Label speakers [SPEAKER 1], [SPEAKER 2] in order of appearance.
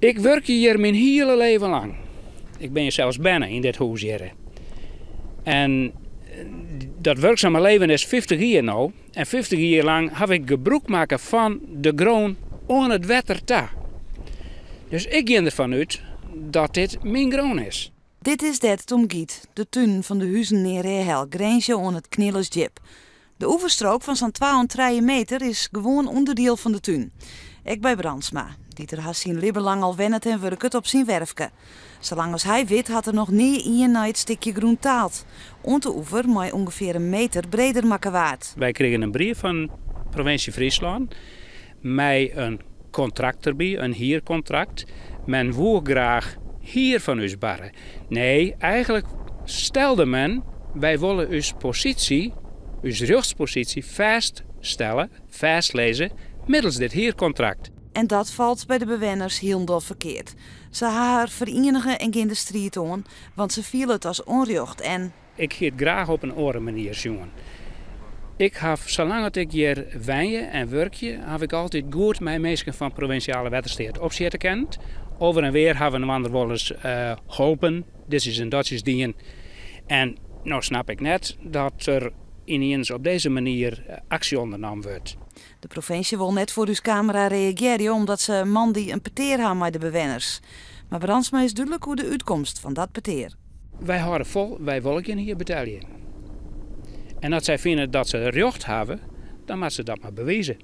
[SPEAKER 1] Ik wurkje hjir myn hiele leven lang. Ik bin hjir sels berne yn dit hûs hjir. En dat wurksame leven is 50 jier no. En 50 jier lang haw ik gebrûk makke fan de grûn oan it wetter ta. Dus ik gean derfan út dat dit myn grûn is.
[SPEAKER 2] Dit is dêr't it om giet, de tunen fan de huzen yn Reahel grinzje oan it Knillesdjip. De oeverstrook fan sa'n twa oant trije meter is gewoan ûnderdiel fan de tún. Ek by Brandsma, dy't der hast syn libben lang al wennet en wurket op syn werfke. Salang as hy wit hat der noch nea ien nei it stikje grûn taald, oant de oever mei ûngefear in meter breder makke waard.
[SPEAKER 1] Wy krigen in brief fan provinsje Fryslân mei in kontrakt derby, in hierkontrakt. Men woe graach hier fan ús barre. Nee, eigenlik stelde men, wy wolle ús posysje, ús rjochtsposysje fêststelle, fêstlizze middels dit hierkontrakt.
[SPEAKER 2] En dat falt by de bewenners hielendal ferkeard. Se ha har ferienige en gean de striid oan, want se fiele it as ûnrjocht en.
[SPEAKER 1] Ik hie it graach op in oare manier sjoen. Ik haw, salang at ik hjir wenje en wurkje, haw ik altyd goed mei minsken fan Provinsjale Wettersteat opsjitte kind. Over en weer hawwe we inoander wolris holpen, ditsjes en datsjes dien. En no snap ik net dat der yniens op dizze manier aksje ûndernommen wurdt.
[SPEAKER 2] De provinsje wol net foar ús kamera reagearje omdat se moandei in petear ha mei de bewenners. Mar Brandsma is dúdlik oer de útkomst fan dat petear.
[SPEAKER 1] Wy hâlde fol, wy wolle gjin hier betelje. En as sy fine dat se rjocht hawwe, dan moatte se dat mar bewize.